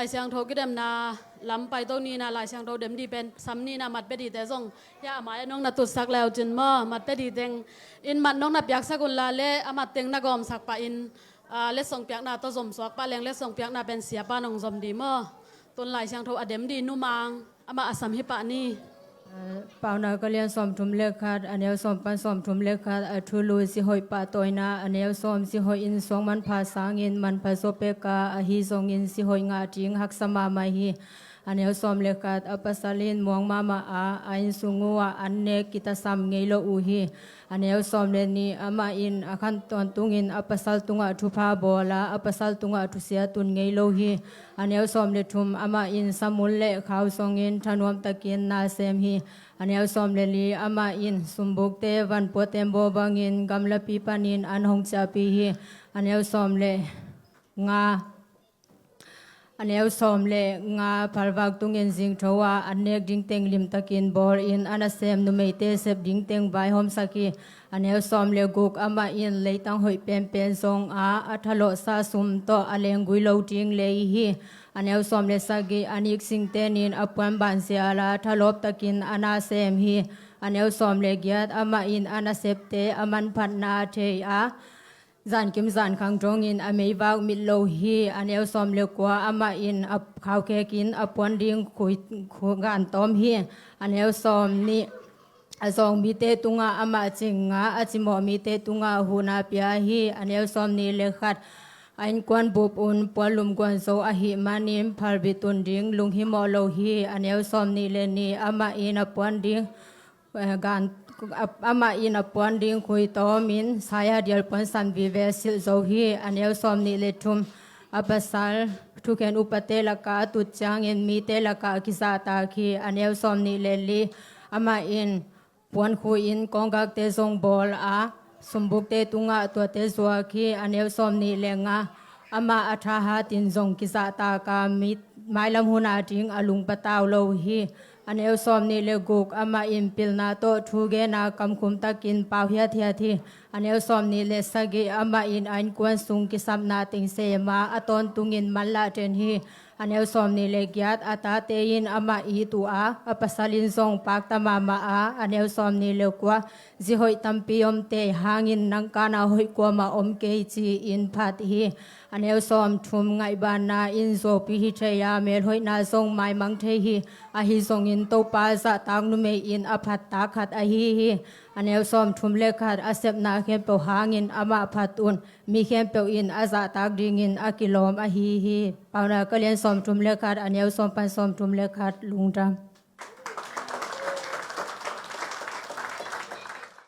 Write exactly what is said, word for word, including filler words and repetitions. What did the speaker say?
Lai Siangtho kidemna lam paito ni-in ah Lai Siangtho dem ding pen sam ni-in ah mat pia dingte zong hia a mai-ah nong na tutsak le uh cin maw, mat pia ding teng in mat nong na piaksak un la leh a mat teng na gawmsak pah in, ah, letsong piakna tawh zom suak pah leng letsong piakna pen siapa nong zom ding maw. Tun Lai Siangtho a dem ding numang amah a sam hi pah ni. Paunak a lian sawmthum le khat, a neu sawm pan sawmthum le khat. A thulu: Sihoih pahtawina. A neu sawm: Sihoih in suang manpha sangin manpha zaw pek a, ahi zongin sihoih ngah ding haksa mahmah hi. A neu sawm le khat: A pasal in muang mahmah a, a innsung uh ah an nek kitasam ngei lo uh hi. A neu sawm le nih: Amah in a khan tawntungin a pasal tungah thupha bawl a, a pasal tungah thusia tun ngei lo hi. A neu sawm le thum: Amah in samun le khau zongin thanuamtakin na sem hi. A neu sawm le li: Amah in sumbukte vanpuatembaw bangin gamlapi panin an hong ciahpih hi. A neu sawm le nga A neu sawm le nga: Phalvak tungin zingtho a, an nek ding teng limtakin bawlin a nasem numeite sep ding teng vaihawmsak hi. A neu sawm le guk: Amah in leitang hoih penpen zong a, a thalawhsa sum tawh a lenggui lo ding lei hi. A neu sawm le sagih: A niksingtenin a puan banzial a, thalawptakin a nasem hi. A neu sawm le giat: Amah in a nasepte a manphatna thei a, zankim zankhang dongin a meivak mit lo hi. A neu sawm le kua: Amah in a khaukhekin a puan ding khui, khui gantawm hi. A neu sawm nih: A zawng mite tungah amah cing a, a cimawh mite tungah huhna pia hi. A neu sawm nih le khat: A innkuan bup un puanlum guanzo ahih manin phalbi tun ding lunghimawh lo hi. A neu sawm nih le nih: Amah in a puan ding, eh, gan, a, amah in a puan ding khui tawmin saihadial puansan vive silh zo hi. A neu sawm nih le thum: A pasal thukhen upate lakah a tut ciangin mite lakah a kizahtak hi. A neu sawm nih le li: Amah in puan khui-in kawnggakte zong bawl a, sumbukte tungah tuate zuak hi. A neu sawm nih le nga: Amah a thahatin zong kizahtak a, mi, mailam hun ading a lungpatau lo hi. A neu sawm nih le guk: Amah in pilna tawh thu gen a, kamkhum takin pau hiathiat hi. A neu sawm nih le sagih: Amah in a innkuan sung kisapna teng sem a, a tawntungin manlah den hi. A neu sawm nih le giat: A tate in amah it uh a, a pasal in zong pakta mahmah a. A neu sawm nih le kua: Zi hoih tampi om tei hangin nang kana hoih kuamah om kei, ci-in phat hi. A neu sawm thum: Ngaihbanna in zuaupi hi thei a, melhoihna zong maimang thei hi. Ahi zongin Topa zahtak numei in a phat tak khat ahi hi. A neu sawm thum le khat: A sepna khempeuh hangin amah phat un, mi khempeuh in a zahtak dingin a kilawm ahi hi. Paunak a lian sawm thum le khat, a neu sawm pan sawm thum le khat. Lungdam.